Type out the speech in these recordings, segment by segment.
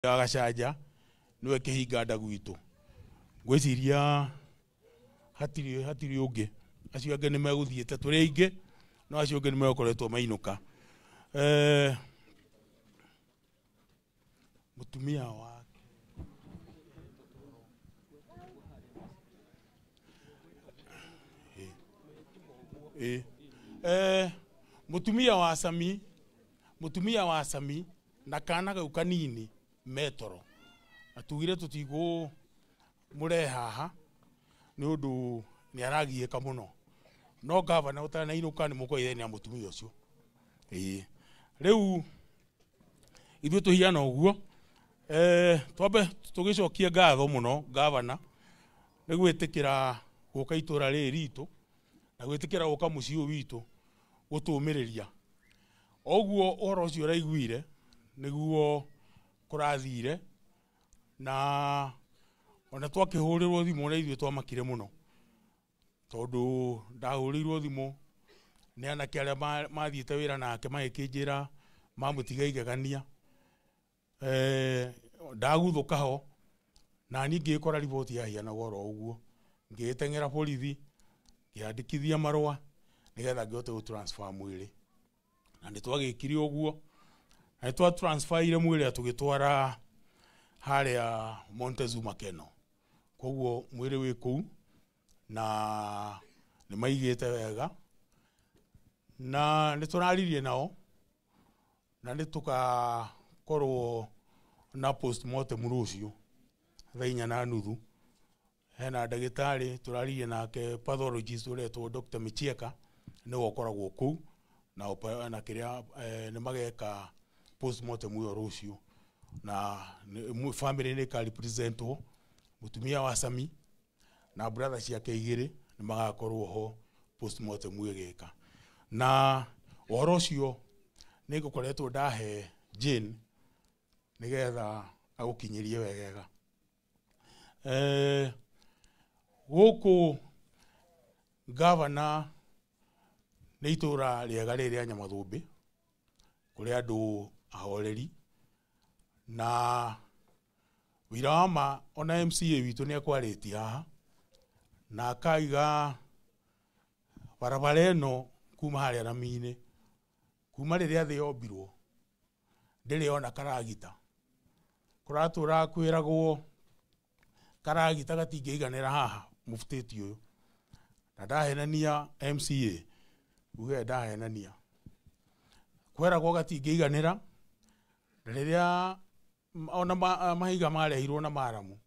Wa Gacanja nĩwe kĩhinga nda gwitũ. Ngwĩciria hatirĩ ũngĩ, acio angĩ nĩ megũthiĩte, tũrĩ aingĩ no acio angĩ nĩ megũkoretwo mainũka. Mũtumia wa mũtumia wa Sami, mũtumia wa Sami na kana kau kanini metoro, na tugire tũtigũ mũrehe haha nĩ ũndũ nĩ aragiĩka mũno, no gavana ũtanainũka nĩ mũkũgeithania mũtumia ũcio. Ĩĩ, rĩu ithuĩ tũhiana ũguo. Twambe tũgĩcokie ngatho mũno gavana nĩ gwĩtĩkĩra gũka itũra rĩrĩ ritũ na gwĩtĩkĩra gũka mũciĩ ũyũ witũ gũtũmĩrĩria. Ũguo ũhoro ũcio ũraiguire nĩguo kũrathire, na ona twakĩhũrĩrwo thimũ na ithuĩ twamakire mũno, tondũ ndahũrĩirwo thimũ nĩ anake arĩa mathiĩte wĩra nake magĩkĩnjĩra mamũtiga igegania. Ndaguthũka ho na niĩ ngĩgĩkora riboti yahianaga oro ũguo, ngĩgĩteng'era borithi ngĩandĩkithia marũa nĩgetha ngĩhote gũ transfer mwĩrĩ, na nĩ twagĩkire ũguo, na nĩ twa transferire mwĩrĩ tũgĩtwara harĩa Montezuma Keno. Koguo mwĩrĩ wĩ kũu na nĩ maigĩte wega, na nĩ tũraririe nao na nĩ tũgakorwo na postmortem rũciũ thaa 4:30. Hena ndagĩtarĩ tũraririe nake pathologist ũretwo Dr. Michieka, nĩwe ũkoragwo kũu na na kĩrĩa nĩ mageka postmortem ĩyo rũciũ, na family nĩ ĩka representwo, mũtumia wa Sami na brother ciake igĩrĩ nĩ magakorwo ho postmortem ĩgĩka. Na ũhoro ũcio nĩ ngũkoretwo ndahe Jane nĩgetha agũkinyĩrie wegega. Gũkũ gavana nĩ itũra rĩega rĩrĩ rĩa Nyamathũmbĩ, kũrĩ andũ ahoreri, na wĩra wa ma ona MCA witũ nĩ ekwarĩtie haha na akaiga barabara ĩno kuma harĩa rami-inĩ, kuma rĩrĩa thĩ yombirwo ndĩrĩ yona karagita. Kũratũra kwĩragwo karagita gatingĩiganĩra haha mũbutĩti ũyũ, na ndahenania MCA uge ndahenania, kweragwo gatingĩiganĩra, na rĩrĩa ona mahiga marehirwo na maramu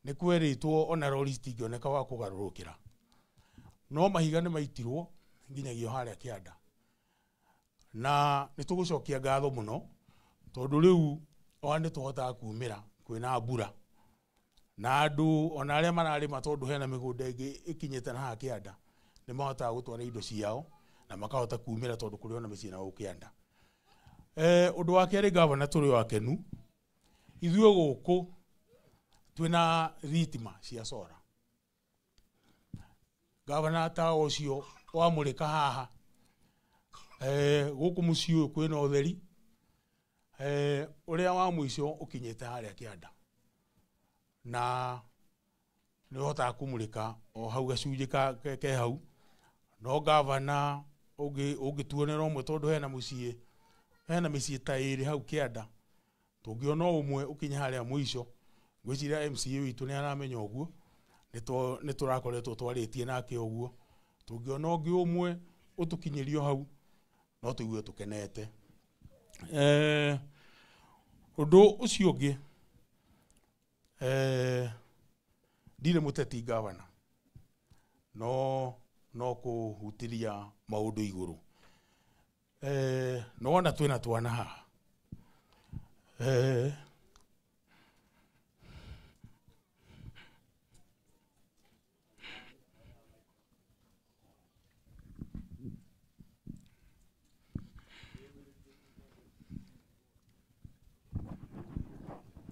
nĩ kwerĩtwo ona rori citingĩoneka wa kũgarũrũkĩra, no mahiga nĩ maitirwo nginyagia harĩa kĩanda. Na nĩ tũgũcokia ngatho mũno tondũ rĩu ona nĩ tũhotaga kumĩra kwĩna mbura, na andũ ona arĩa mararĩma tondũ hena mĩgũnda ĩngĩ ĩkinyĩte na haha kĩanda nĩ mahotaga gũtwara indo ciao na makahota kumĩra tondũ kũrĩ ona mĩciĩ na gũkũ kĩanda. Ũndũ wa kerĩ gavana tũrĩ o akenu ithuĩ gũkũ twĩna thitima cia sora. Gavana ta ũcio wamũrĩka haha, gũkũ mũciĩ ũyũ kwĩna ũtheri, ũrĩa wa mũico ũkinyĩte harĩa kĩanda, na nĩ ũhotaga kũmũrĩka o hau gacunjĩ ke hau. No gavana ũngĩtuonera ũmwe tondũ hena mũciĩ, hena mĩciĩ ta ĩrĩ hau kĩanda, tũngĩona ũmwe ũkinye harĩa mũico, ngwĩciria MCA witũ nĩ aramenya ũguo, nĩ tũrakoretwo twarĩtie nake ũguo, tũngĩona ũngĩ ũmwe ũtũkinyĩrio hau no tũigue tũkenete. Ũndũ ũcio ũngĩ, ndirĩ mũteti gavana, no kũhutĩria maũndũ igũrũ. No wona twĩna twana haha.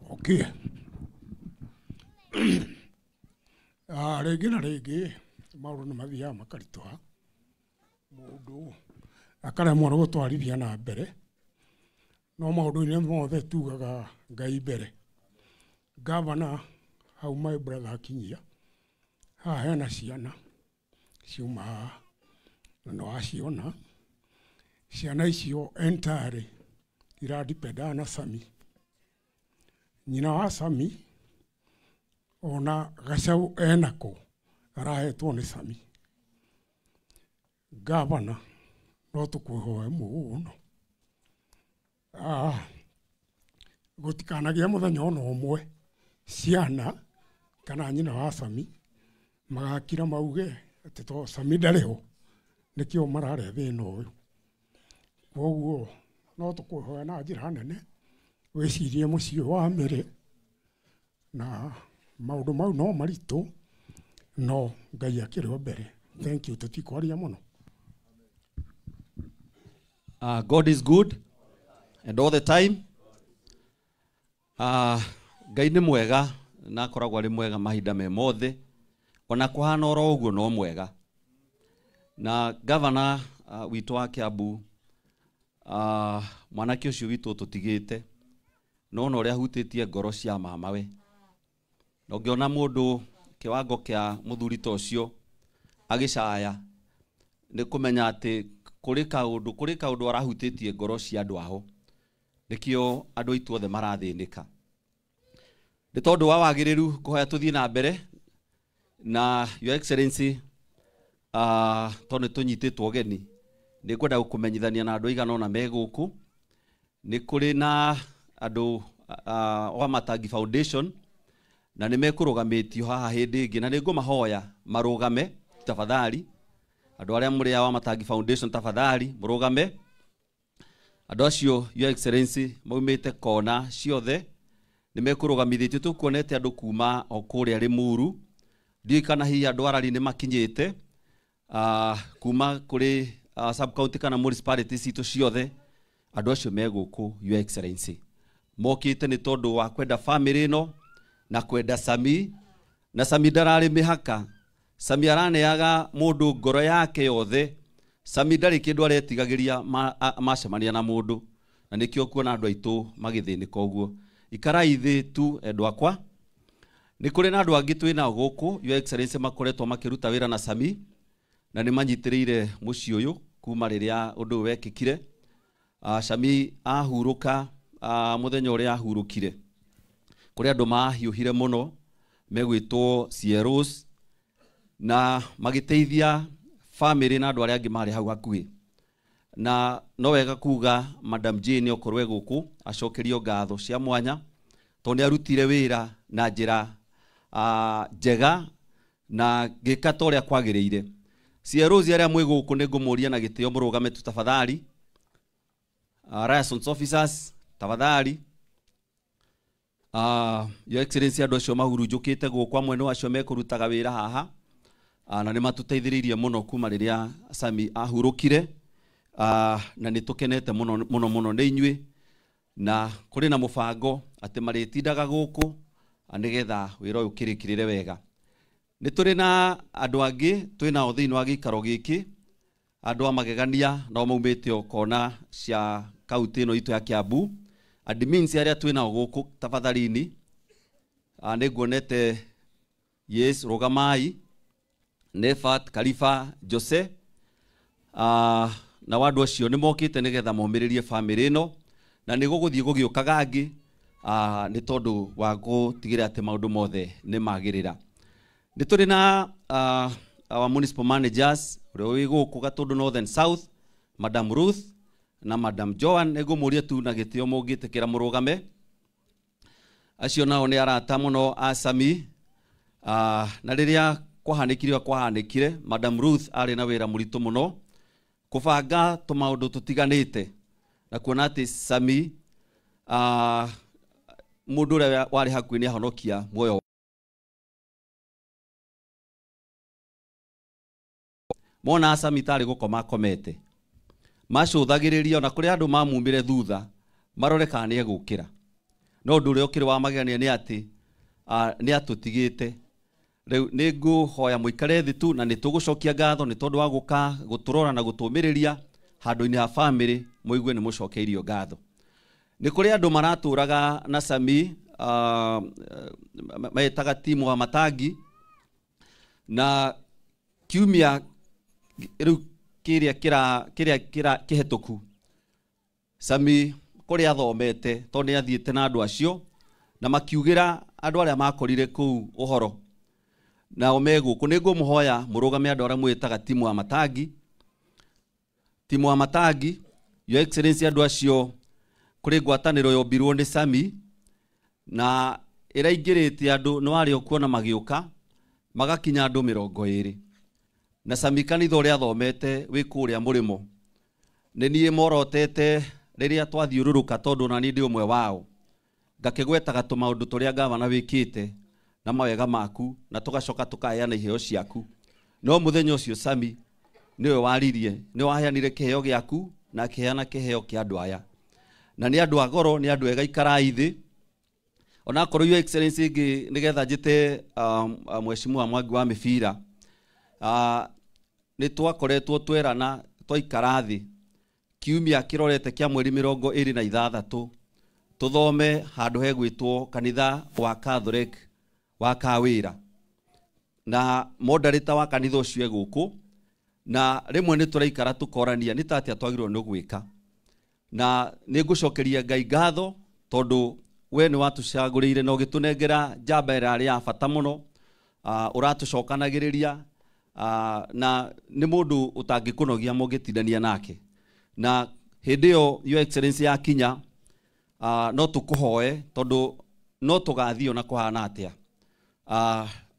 Okay. Rĩngĩ na rĩngĩ maũndũ nĩ mathiaga makaritũha, mũndũ akaremwo nĩ gũtwarithia na mbere, No maũndũ-inĩ mothe tugaga Ngai mbere. Gavana hau my brother akinyia haha hena ciana ciuma haha na nĩwaciona. Ciana icio entirely iradependa na Sami. Nyina wa Sami ona gacau enako arahetwo nĩ Sami. Gavana no tũkwĩhoe mũno gũtikanagia mũthenya ona ũmwe ciana kana nyina wa Sami magakira mauge atĩ to Sami ndarĩ ho nĩkĩo mararĩa thĩna ũyũ. Kwoguo no tũkwĩhoya na njĩra nene wĩcirie mũciĩ wa Mĩrĩ na maũndũ mau no maritũ no Ngai akĩrĩ o mbere. Thank you, tũtikwaria mũno. God is good and all the time. Ngai nĩ mwega na akoragwo arĩ mwega mahinda me mothe ona kũhana oro ũguo no mwega. Na gavana witũ wa Kiambu mwanake ũcio witũ tũtigĩte no ona ũrĩa ahutĩtie ngoro cia mamawe. Na ũngĩona mũndũ kĩwango kĩa mũthuri ta ũcio agĩcaya nĩ kũmenya atĩ kũrĩ kaũndũ arahutĩtie ngoro cia andũ aho. Nĩkĩo andũ aitũ othe marathĩnĩka. Nĩ tondũ wa wagĩrĩru kũhoya tũthiĩ na mbere na Your Excellency tondũ nĩ tũnyitĩtwo ũgeni nĩ ngwenda gũkũmenyithania na andũ aigana ũna me gũkũ. Nĩ kũrĩ na andũ wa Matangi Foundation na nĩ mekũrũgamĩtio haha hĩndĩ ĩngĩ na nĩ ngũmahoya marũgame tafadhali. Andũ arĩa mũrĩ a wa Matangi Foundation tafadhali mũrũgame. Andũ acio Your Excellency maumĩte kona ciothe nĩ mekũrũgamithĩtio. Tũkuonete andũ kuma o kũrĩa Limuru, ndiũĩ kana hihi andũ arari nĩ makinyĩte kuma kũrĩ sub county kana municipality citũ ciothe. Andũ acio me gũkũ Your Excellency mokĩte nĩ tondũ wa kwenda family ĩno na kwenda Sami. Na Sami ndararĩ mĩhaka, Sami araneaga mũndũ ngoro yake yothe. Sami ndarĩ kĩndũ aretigagĩria macemania na mũndũ, na nĩkĩo kuona andũ aitũ magĩthĩnĩka ũguo. Ikarai thĩ tu endwa akwa. Nĩ kũrĩ na andũ angĩ twĩ nao gũkũ Your Excellency makoretwo makĩruta wĩra na Sami na nĩ manyitĩrĩire mũciĩ ũyũ kuma rĩrĩa ũndũ ũyũ wekĩkire. Sami ahurũka mũthenya ũrĩa ahurũkire kũrĩ andũ mahiũhire mũno megwĩtwo CROs na magĩteithia family na andũ arĩa angĩ marĩ hau hakuhĩ. Na no wega kuga Madam Jane okorwo e gũkũ acokerio ngatho cia mwanya tondũ nĩ arutire wĩra na njĩra njega na gĩka ta ũrĩa kwagĩrĩire. CROs arĩa mwĩ gũkũ nĩ ngũmũria na gĩtĩo mũrũgame tu tafadhali. Liaison officers tafadhali. Your Excellency andũ acio mahurunjũkĩte gũkũ amwe nĩ acio mekũrutaga wĩra haha na nĩ matũteithĩrĩirie mũno kuma rĩrĩa Sami ahurũkire na nĩ tũkenete mũno mũno mũno nĩ inyuĩ na kũrĩ na mũbango atĩ marĩtindaga gũkũ nĩgetha wĩra ũyũ ũkĩrĩkĩrĩre wega. Nĩ tũrĩ na andũ angĩ twĩ nao thĩinĩ wa gĩikaro gĩkĩ, andũ a magegania nao maumĩte o kona cia kaunti ĩno itũ ya Kiambu. Admins arĩa twĩ nao gũkũ tafadhalini, nĩ nguonete yes rũgamai Nefat Khalifa Jose na andũ acio nĩ mokĩte nĩgetha momĩrĩrie family ĩno na nĩ gũgũthiĩ gũgĩũkaga angĩ nĩ tondũ wa gũtigĩrĩra atĩ maũndũ mothe nĩ magĩrĩra. Nĩ tũrĩ na our municipal managers ũrĩa wĩ gũkũ Gatũndũ North and South, Madam Ruth na Madam Joan. Nĩ ngũmũria tu na gĩtĩo mũngĩtĩkĩra mũrũgame. Acio nao nĩ arata mũno a Sami na rĩrĩa kwahanĩkire ũrĩa kwahanĩkire, Madam Ruth arĩ na wĩra mũritũ mũno kũbanga tũmaũndũ tũtiganĩte na kuona atĩ Sami mũndũ ũrĩa warĩ hakuhĩ nĩ ahonokia muoyo. Mona Sami tarĩ gũkoma akomete, macũthagĩrĩria ona kũrĩ andũ mamumire thutha marore kana nĩ egũkĩra. No ũndũ ũrĩa ũkĩrĩ wa magegania nĩ atĩ nĩ atũtigĩte. Rĩu nĩ ngũhoya mũikare thĩ tu na nĩ tũgũcokia ngatho nĩ tondũ wa gũka gũtũrora na gũtũmĩrĩria handũ-inĩ ha family, mũigue nĩ mũcokeirio ngatho. Nĩ kũrĩ andũ maratũraga na Sami metaga timu wa Matangi na kiumia rĩu kĩrĩa kĩra kĩhetũku Sami kũrĩa athomete tondũ nĩ athiĩte na andũ acio na makiugĩra andũ arĩa makorire kũu ũhoro nao me gũkũ. Nĩ ngũmũhoya mũrũgame andũ arĩa mwĩtaga timu wa Matangi, timu wa Matangi, Your Excellency, andũ acio kũrĩ ngwatanĩro yombirwo nĩ Sami na ĩraingĩrĩte andũ nĩ warĩ okuona magĩũka magakinya andũ 20 na Sami kanitha ũrĩa athomete wĩ kũrĩa mũrĩmo nĩ niĩ morotete rĩrĩa twathiũrũrũka tondũ na niĩ ndĩ ũmwe wao ngakĩgwetaga tũmaũndũ tũrĩa gavana wĩkĩte na mawega maku na tũgacoka tũkaheana iheo ciaku. No mũthenya ũcio Sami nĩwe waririe, nĩwe waheanire kĩheo gĩaku na akĩheana kĩheo kĩa andũ aya na nĩ andũ a goro, nĩ andũ ega ikarai thĩ. Onakorwo Your Excellency ĩngĩ nĩgetha njĩte mheshimiwa Mwangi wa Mĩbira, nĩ twakoretwo twerana twaikara thĩ kiumia kĩrorete kĩa mweri 26 tuthome handũ hegwĩtwo kanitha wa Catholic wa Kawĩra na moderator wa kanitha ũcio e gũkũ na rĩmwe nĩ tũraikara tũkorania nĩ ta atĩa twagĩrĩirwo nĩ gwĩka na nĩ ngũcokeria Ngai ngatho tondũ we nĩ watũcagũrĩire na ũgĩtũnengera njamba ĩrĩa ya bata mũno, ũratũcokanagĩrĩria na nĩ mũndũ ũtangĩkũnogia mũngĩtindania nake. Na hĩndĩ ĩyo Your Excellency yakinya no tũkũhoe tondũ no tũgathiĩ ona kũhana atĩa,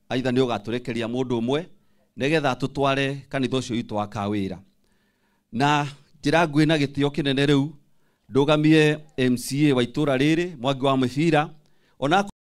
aitha nĩ ũgatũrekeria mũndũ ũmwe nĩgetha tũtware kanitha ũcio witũ wa Kawĩra. Na njĩra nguhĩ na gĩtĩo kĩnene rĩu ndũgamie MCA wa itũra rĩrĩ Mwangi wa Mĩbira ona